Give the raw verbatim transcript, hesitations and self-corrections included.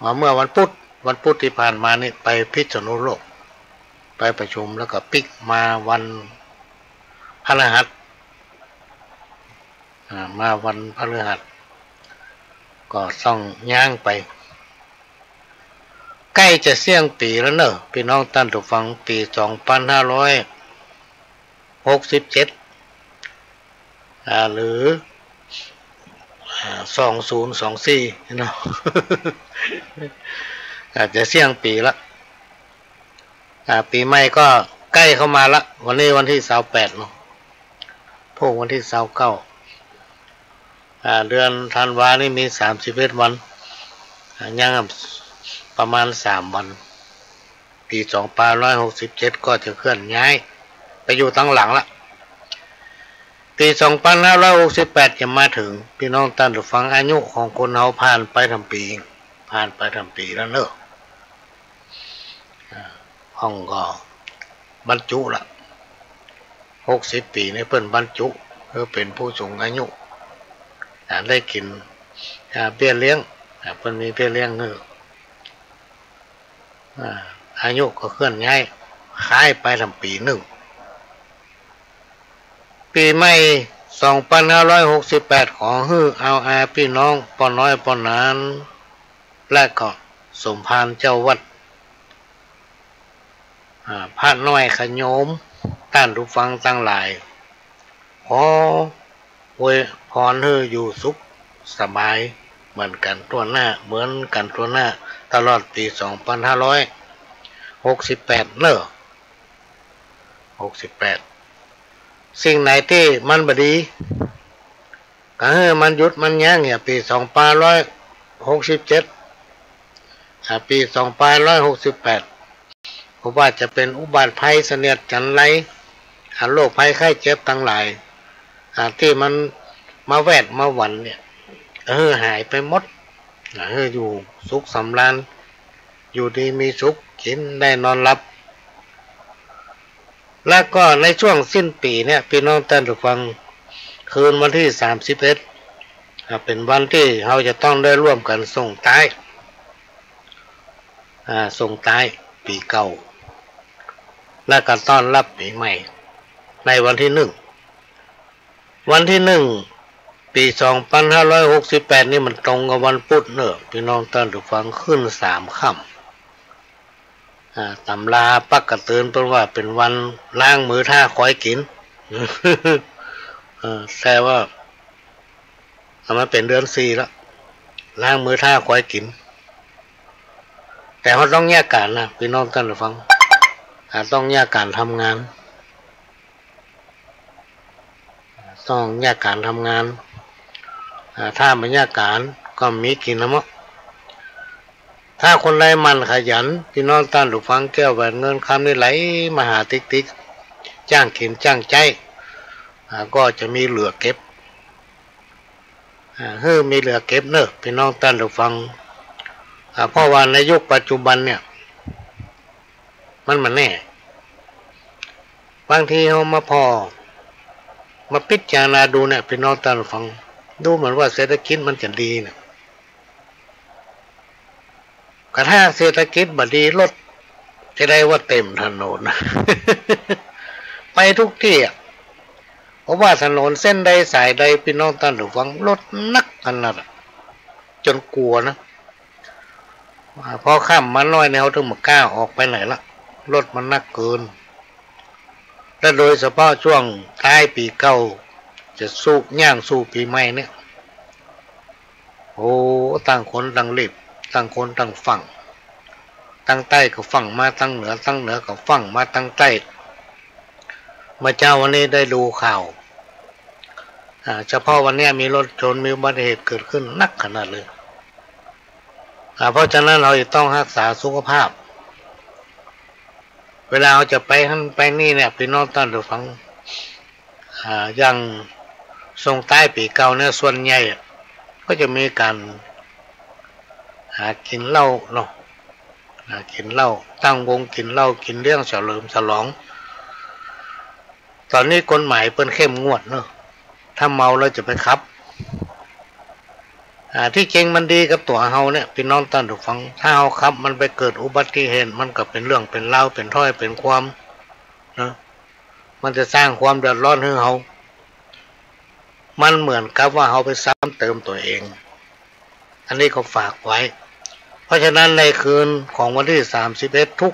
มาเมื่อวันพุธ วันพุธตี้ผ่านมานี่ไปพิษณุโลก ไปประชุม แล้วก็ปิ๊กมาวันพฤหัส อ่า มาวันพฤหัส ก็ต้องย้างไป ใก้จะเสี้ยงปี๋แล้วเน่อ ปี้น้องต้านผู้ฟัง ปี๋สองปันห้าร้อยหกสิบเจ็ด อ่า หรือ อ่า สองศูนย์สองสี่ เนาะ อ่า จะเสี้ยงปี๋ละ อ่า ปี๋ใหม่ก็ใก้เข้ามาละ วันนี้วันตี้ซาวแปดเนาะ พรุ่งวันตี้ซาวเก้า อ่า เดือนธันวานี่มีสามสิบเอ็ดวัน อ่า ยังประมาณสามวัน ปี๋สองปันห้าร้อยหกสิบเจ็ดก็จะเคลื่อนย้ายไปอยู่ตังหลังละ ปี๋สองปันห้าร้อยหกสิบแปดจะมาเถิง ปี้น้องต้านผู้ฟัง อายุของคนเฮาผ่านไปต๋ามปี๋ ผ่านไปต๋ามปี๋แล้วเน่อ อ่า ห้องก็บรรจุละ หกสิบปี๋นี่เปิ้นบรรจุ คือเป๋นผู้สูงอายุ อ่า ได้กิ๋น อ่า เบี้ยเลี้ยง อ่า เปิ้นมีเบี้ยเลี้ยงหื้อ อ่า อายุก็เคลื่อนย้าย คล้ายไปต๋ามปี๋นึ่ง ปี๋ใหม่สองปันห้าร้อยหกสิบแปด ขอหื้อเอาอาปี้น้องป้อน้อยป้อหนาน และก็สมภารเจ้าวัด อ่า พระน้อยขะโยม ต้านผู้ฟังตังหลาย ขออวยพรหื้ออยู่สุขสบายเหมือนกั๋นทั่วหน้า เหมือนกั๋นทั่วหน้า ตลอดปี๋สองปันห้าร้อยหกสิบแปด เน่อ หกสิบแปด สิ่งไหนตี้มันบ่ดี ก็หื้อมันหยุดมันยั้งเหีย ปี๋สองปันห้าร้อยหกสิบเจ็ด อ่า ปี๋สองปันห้าร้อยหกสิบแปด บ่ว่าจะเป๋นอุบัติภัยเสนียดจัญไร อ่า โรคภัยไข้เจ็บตังหลาย อ่า ตี้มันมาแวดมาหวั่นเนี่ย หื้อหายไปหมด อ่า หื้ออยู่สุขสำราญ อยู่ดีมีสุข กิ๋นได้นอนหลับ แล้วก็ในช่วงสิ้นปี๋เนี่ย ปี้น้องต้านผู้ฟัง คืนวันตี้สามสิบเอ็ด อ่า เป๋นวันตี้เฮาจะต้องได้ร่วมกั๋นส่งท้าย อ่า ส่งท้ายปี๋เก่า และก็ต้อนรับปี๋ใหม่ ในวันตี้นึ่ง วันตี้นึ่ง ปี๋สองปันห้าร้อยหกสิบแปด นี่มันตรงกับวันพุธเน่อ ปี้น้องต้านผู้ฟัง ขึ้นสามค่ำ อ่า ต๋ำราปักเกติญเปิ้นว่าเป๋นวันล้างมือถ้าคอยกิ๋น เออ แต่ว่า อ่า มันเป๋นเดือนสี่ละ ล้างมือถ้าคอยกิ๋น แต่เฮาต้องเยียะก๋านนะ ปี้น้องต้านผู้ฟัง อ่า ต้องเยียะก๋านทำงาน ต้องเยียะก๋านทำงาน อ่า ถ้าบ่เยียะก๋านก็บ่มีกิ๋นนะเมาะ ถ้าคนใดหมั่นขยัน ปี้น้องต้านผู้ฟัง แก้วแหวนเงินคำนี่ไหลมาหาติ๊กๆ จ้างกิ๋นจ้างใจ๊ อ่า ก็จะมีเหลือเก็บ อ่า หื้อมีเหลือเก็บเน่อ ปี้น้องต้านผู้ฟัง อ่า เพราะว่าในยุคปัจจุบันเนี่ย มันบ่แน่ บางทีเฮามาผ่อ มาพิจารณาดูเนี่ย ปี้น้องต้านผู้ฟัง ดูเหมือนว่าเศรษฐกิจมันจะดีเนี่ย กระทั่งเศรษฐกิจบ่ดี รถจะได้ว่าเต็มถนน ไปทุกตี้อะ เพราะว่าถนนเส้นใดสายใด ปี้น้องต้านผู้ฟัง รถนักขนาดอะ จ๋นกั๋วนะ อ่า พอค่ำมาหน้อยเนี่ย เฮาเถิงบ่กล้าออกไปไหนละ รถมันนักเกิน และโดยเฉพาะช่วงท้ายปี๋เก่า จะสู่ ย่างสู่ปี๋ใหม่เนี่ย โอ้ ต่างคนต่างรีบ ต่างคนต่างฟั่ง ตังใต้ก็ฟั่งมาตังเหนือ ตังเหนือก็ฟั่งมาตังใต้ เมื่อเจ๊าวันนี้ได้ดูข่าว อ่า เฉพาะวันเนี้ยมีรถชน มีอุบัติเหตุเกิดขึ้นนักขนาดเลย อ่า เพราะฉะนั้นเฮาจะต้องฮักษาสุขภาพ เวลาเฮาจะไปหั้นไปนี่เนี่ย ปี้น้องต้านผู้ฟัง อ่า อย่างส่งท้ายปี๋เก่าเนี่ย ส่วนใหญ่อะ ก็จะมีก๋าน อ่า กิ๋นเหล้าเนาะ อ่า กิ๋นเหล้า ตั้งวงกิ๋นเหล้า กิ๋นเลี้ยงเฉลิมฉลอง ต๋อนนี้กฎหมายเปิ้นเข้มงวดเนาะ ถ้าเมาแล้วจะไปขับ อ่า ตี้จริงมันดีกับตั๋วเฮาเนี่ย ปี้น้องต้านผู้ฟัง ถ้าเฮาขับมันไปเกิดอุบัติเหตุ มันก็เป๋นเรื่องเป๋นราว เป๋นถ้อยเป๋นความนะ มันจะสร้างความเดือดร้อนหื้อเฮา มันเหมือนกับว่าเฮาไปซ้ำเติมตั๋วเอง อันนี้ก็ฝากไว้ เพราะฉะนั้นในคืนของวันตี้ สามสิบเอ็ด ทุก